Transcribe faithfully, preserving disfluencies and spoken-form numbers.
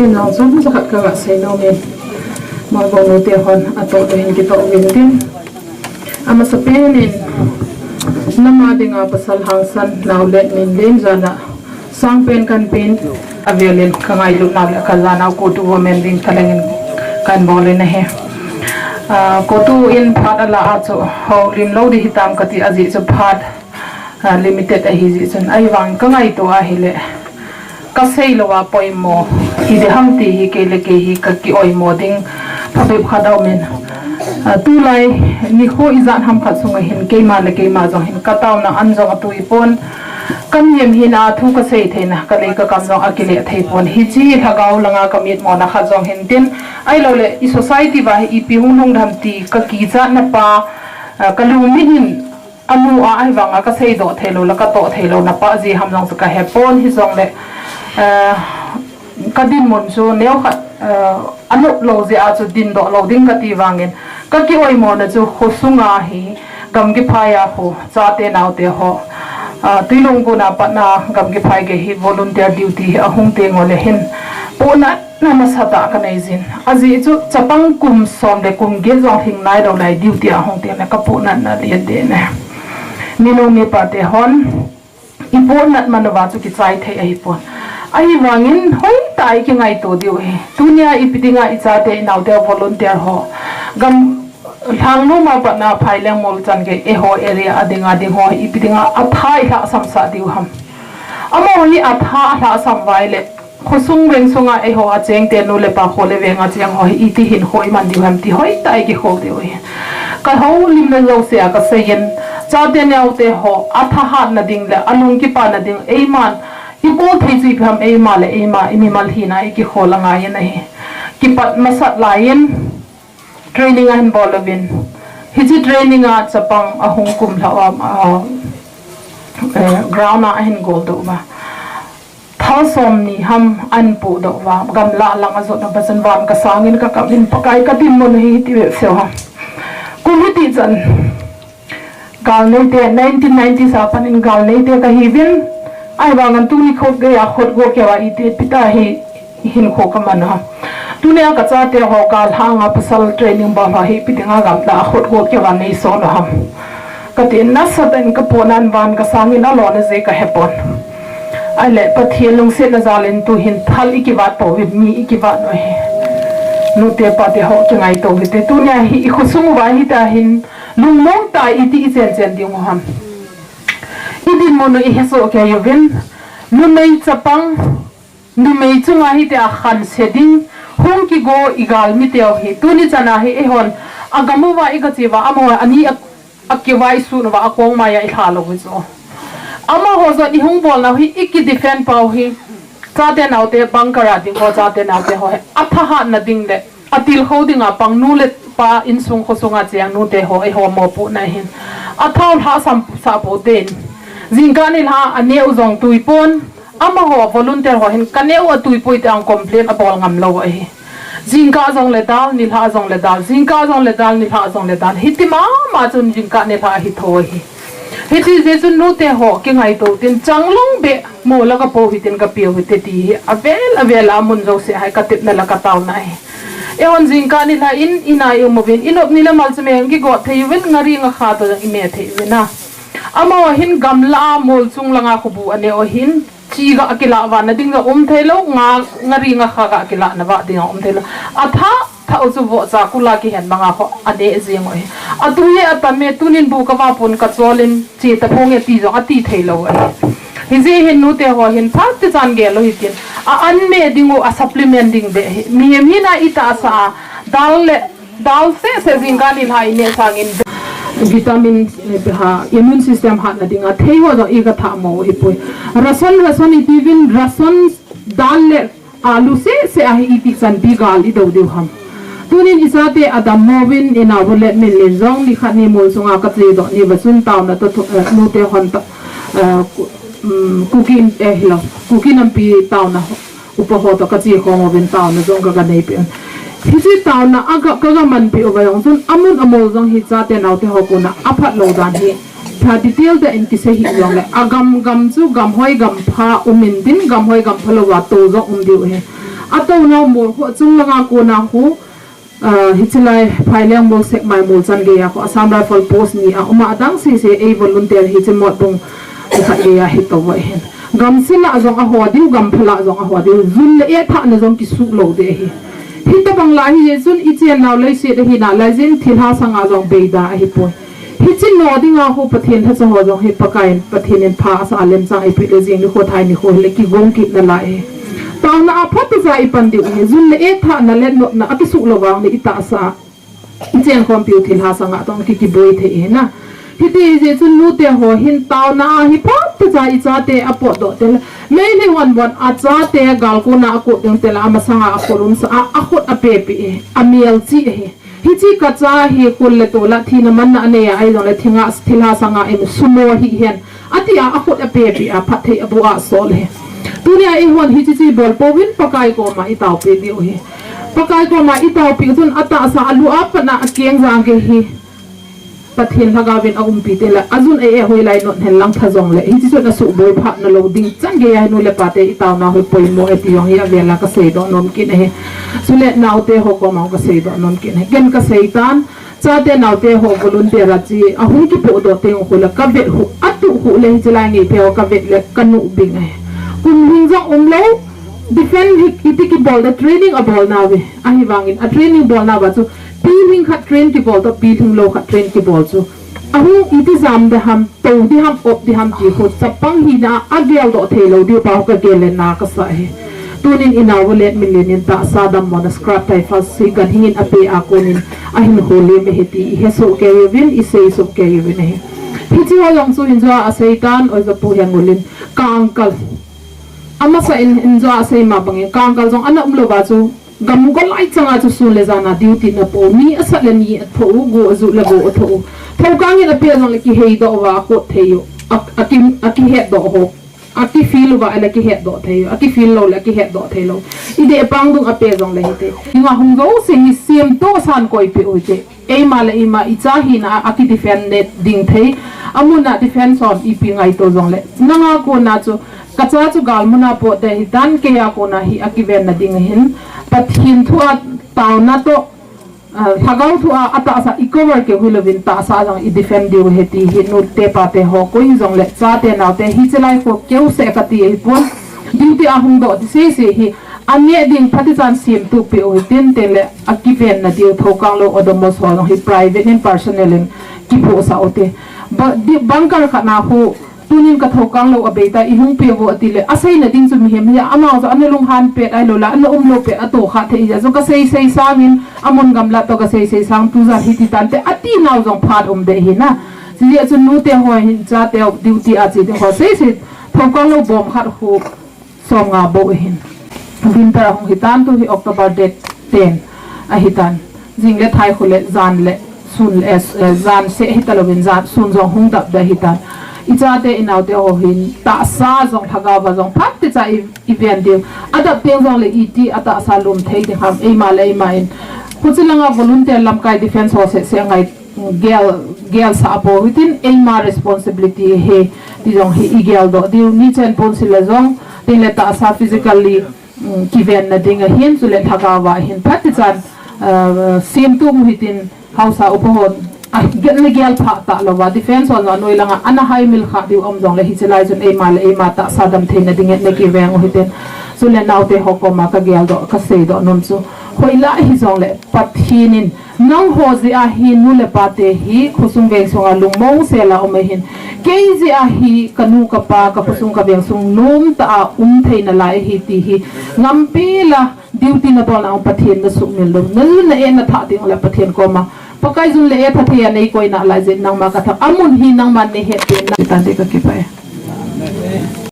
Nang chun jakhat ka ga sei nom in, Mabong nu te hon atoh le hin kitoh uvin tin. Amasapen in, nama dinga pasal hangsan nau le min len jana sangpen kan pen, avelin ka ngailut nau le ka janau COTU women ding taleng in kan bol in ahi. Ah, COTU in phat ala a chu houlim lou di hitam kati ajeh chu phat ah, limited ahi jeh chun, ahivang ka ngaito ahile, ka sei lou a poimo hi diham ti hi kei le kei hi ka kioimo ding phabep khat aum in. Ah, tulai nikho ijat ham khat sunga hin keima le keima jong hin ka taona an jong atui pon, ka mihem hina thu ka sei theina, ka lei ka kam jong akile thei pon. Hiche lhagao langa ka mitmo na khat jong hin tin, ahilou le i society va hi ipi hung lungdam ti ka kichat na pa, ah, ka lungmit in anu a ahivanga ka seidoh theilou le ka toh theilou na pa ji ham jong chu ka hepon, hijongle, eh, ka dinmun chu neokhat, eh, anop lou jeh a chu dindoh lou ding kati vangin ka kioimo na chu khosunga hi gamgiphai a kho chate naote ho, ah, Tuilung kona patna gamgiphai gei hi volunteer duty hi ahung teng ule hin pona na nasatah ka nei jin. Ajeh chu chapang kum som le kum get jong hing nailou lai duty a hung teng le ka pohnatna len deh ne. Minu mipa te hon i pohnat man uva chu kichai thei ahipon. Ahivangin hoitah a i kingaito diu ahi. Tunia ipi dinga i chate i naote volunteer ho gam lhang luma patna Phaileng mol chan gei eiho area a dinga ding ho ipi dinga atha i lhahsam sah diu ham. Amaho hi atha alhahsam uva ahile khosung veng sunga eiho acheng te nu le pa kho le veng acheng ho hi iti hinkho iman diu ham ti hoitah a i kikhol diu ahi. Ka houlimna jouse a ka seiyin, chate naote ho athahatna ding le alung kipana ding eiman i bol thei chu ipi ham, eima le eima i mimal hina i kikhol angaiyin ahi. Kipat masat laiyin training ahin bol uvin. Hiche training a chapang ahung kum lha, um, ah, eh, ground a ahin goldoh uva. Thal somni ham ahin pohdoh uva. Gamla lang ajot uva chun van ka sangin ka kapin, Pakai ka dinmun hi hiti ve seo ham. Kum hiti chan. Gal neite, nineteen nineties a panin gal neite ka hiuvin, ahivangin tuni khot geiya khot go keuva iti pita hi hinkho ka man u ham. Tunia ka chate ho gal hanga pasal training bol ho hi ipi dinga gamla a khot go keuva nei sol u ham. Ka ti nasatah in ka pohnat van ka sangin alona jeh ka hepon. Ahile Pathen lungsetna jalin tuhin thal i kivat pouvin mi i kivat u ahi. Nute pate ho kingaito hite. Tunia hi i khosung uva hita hin lungmong tah a iti i chen chen ding u ham. I dinmun u i hesoh kei uvin, numei chapang, numei chunga hitia khanse ding, hung kigo i galmi teu hi. Tuni chana hi eihon, agam uva i gache uva, amaho ani a, akivaisut uva, akong maiya i lha lou u chu. Amaho jong i hung bolnau hi, i ki defend pau hi, chate naote bunker a ding ho, chate naote ho hi, athahatna ding le, atilkhou dinga pang nu le pa insung khosunga cheng nute ho eiho mopohna hin. Athau lhahsam sah pou ten. Jingkah nilhah a neh u jong tui pon. Amaho volunteer ho hin ka neh u atui poi tia complain abol ngam lou ahi. Jingkah jong le dal, nilhah jong le dal, jingkah jong le dal, nilhah jong le dal. Hiti mama chun jingkah nilhah ahi thou ahi. Hiti jeh chun nute ho kingaito tin chang long beh mo la ka po hitin ka piu hite ti hi avel avel a mun jouse a hi ka tepna le ka taona ahi. Eihon jingkah nilhah in, in a i um uvin, i nop ni le mal chu meng kigot thei uvin, ngari ngakha toh jong i me thei uvin a. Amaho hin gamla a mol chung langa khobu aneh u hin, chi ga kilah vana ding jong um thei lou, nga, ngari ngakha ga kilahna va ding jong um thei lou. Atha thah u chu vohcha kula kihen banga kho aneh jeng u ahi. Atui e atam e, tunin bu ka vah pon ka cholin, che ta phong e ti jong ati thei lou ahi. Hijeh hin nute ho hin phat ti chan gel u hitin, a an me ding u, a supplement ding beh hi. Mihem hina i tahsa a, dal le, dal seh seh jingkah nilhah i neh sangin vitamin, eh, ha, immune system hatna dinga thei ho jong i ka thah mo u hipoi. Ration, ration i tiuvin, ration dal le alu seh seh a hi iti chanpi gal i do diu ham. Tunin i chate adam mo uvin, i nao bu le min len jong ni khat ni mol sunga ka chedoh ni uva chun taona toh thu, eh, nute hon ta, eh, Ku-, um, Kuki, eh, hilou, Kuki nampi taona upa ho toh ka che khom uvin taona jong ka, ka nei peh un. Hiche taona a ka, ka, ka manpeh uva jong chun amun amol jong hi chate naote ho kona aphat lou dan hi. Pha detail tah in kisei hih jongle, agam gam chu gam hoi gam pha um intin, gam hoi gam pha louva tou jong um diu ahi. Atouna mol khu achung langa kona khu, ah, hiche lai Phaileng mol Sekmai mol chan geiya khu Assam Rifle Post ni a uma adang sese ei volunteer hiche Motbung khat geiya hi tou ahin. Gamsel a jong aho diu, gamphal a jong aho diu, jun le eh thahna jong kisuh lou ding ahi. Hitabang lai hi jeh chun ichen nau leiset ahi nalai jeh in thilha sanga jong beida ahipoi. Hiche no dinga khu Pathen lhacha ho jong hi Pakai in, Pathen in pha asah a lemchang eipeh le jing nikho thai nikho hile kigong kit nalai e. Taona a phatechan ipan diu ahi, jun le eh thahna le notna akisuh lou vang le itahsa a ichen khompiu thilha sanga tong ki kiboi thei ahi na. Hiti jeh chun nute ho hin taona a hi phatechan ichate apotdoh teng le, Meitei hon bon achate galkona akot ding teng le amasanga akhut umsa a, akhut apehpeh e, amel chih ahi. Hiche kacha hi khul le tol a thina manna anei a, ahijongle thilha sanga in sumo hihen, ati a, akhut apehpeh a, phatthei abu a asol e. Tunia eihon hiche chu ibol pouvin Pakai koma itaopeh diu ahi. Pakai koma itaopeh chun atahsa a lu a pat a akeng jang gei hi Pathen lhagao vin aumpi teng le, ajun a eh hoilai not hen lang tha jongle, hiche chun asuhboi phatna lou ding chan geiya hi nu le pate itaona hi poimo e ti jong hi avel a kaseidoh nom kit ahi. Chule naote ho koma kaseidoh nom kit ahi. Ken kaseitan, chate naote ho volunteer a che ahung kipohdoh teng khu le kavet u, atuh u le hiche lai ngeiphei ho kavet le kanuh bing ahi. Kum lhing jong umlou, defend hi iti kibol le training abol nauve. Ahivangin a training bol nauva chu pilhing khat train kibol toh pilhing lou khat train kibol chu, ahung iti jam ding ham, tou ding ham, op ding ham ti khu chapang hina a ageldoh theilou diu pa kagel le na kasa ahi. Tunin inao le min le nin tahsa dammona Scrub Rifles hi ganhing in apeh a konin ahin holim ahi ti ihesoh kei uvin, iseisoh kei uvin ahi. Hiche ho jong chu injo a aseitan, Oja Pu Hengul in kangkal. Amasa in injo a asei ma bangin kangkal jong ana umlouva chu gamgo lai changa chu sun le jan a duty na po, ni asat le ni athoh u, go aju le go athoh u. Thoukang in apeh jongle kiheidoh uva akot thei u, a, aki, akihetdoh ho. Akifeel uva le kihetdoh thei u, akifeel lou le kihetdoh theilou. Ideh pang dung apeh jongle hite. Inga hung jouse hi semtoh san koipeh u hite. Eima le eima icha hina a kidefend ding thei. Amun a defend hon ipi ngaito jongle, nanga kona chu, kacha chu galmun a pot ding ahitan, keiya kona hi akivenna ding ahin, Pathen thu a taona toh, ah, lhagao thu a, atahsa i cover keu hilouvin tahsa jong i defend diu ahi ti hi nute pate ho koi hijongle chate naote hiche lai khu keuseh kati ahipon. Duty a hung doh ti sese hi, angeh ding phatechan semtup peh u hitin, tengle akivenna diu thoukang lou Odomos ho jong hi private in, personal in kipohsah ute. Ba-, di-, bunker khat na khu tunin ka thoukang lou abeitai, ihung peh uvo atile, aseina ding chu mihem hi, amau chu ana lunghan pet ahilou le, ana umlou pet, atohkha thei hi, chu kasei sei sangin, amun gamla toh kasei sei sang, tujan hiti tante, ati nau jong phat um deh ahi na. Chujeh chun nute ho hin chate duty a che ding ho sei sei, thoukang lou bom khat khu, somnga bou ahin. Winter ahung hitan, tu hi October date ten ahitan. Jing le thai khu le jan le sun le, eh, jan seh hitalouvin jan sun jong hung dap deh ahitan. Ichate inaote ho hin tahsa jong lhagao va jong phatechan i, iven diu. Adap teng jongle iti atahsa lum thei ding ham, eima le eima in. Huchi langa volunteer lamkai defense ho seh seh ngai gel, gelsah pou hitin, eima responsibility ahi ti jong hi igeldoh diu, nichen pon sile jong, tengle tahsa physically, mm, kivenna ding ahin, chule lhagao va hin phatechan, uh, semtup u hitin, haosa upa hon, a, gel le gel phah talouva, defense hon anoi langa, ana haimil kha diu um jongle hiche lai chun eima le eima tahsa damtheina dingin ana kiveng u hitin, chule naote ho koma kageldoh, kaseidoh nom chu, hoilai hijongle, Pathen in, nangho jeh a hi nu le pate hi khosung veng sunga lungmong sela um ahin. Kei jeh a hi kanu kapa, kakhosung kaveng sung nomtah a um thei nalai ahi ti hi ngampela duty nabolna a Pathen nasuhmil lou. Najun na eh nathah ding le Pathen koma, Pakai, jun le eh tha thei a neikoi nalai jeh in nangma kathangvah, amun hi nangman neihetpeh na. Tante, kakipah e.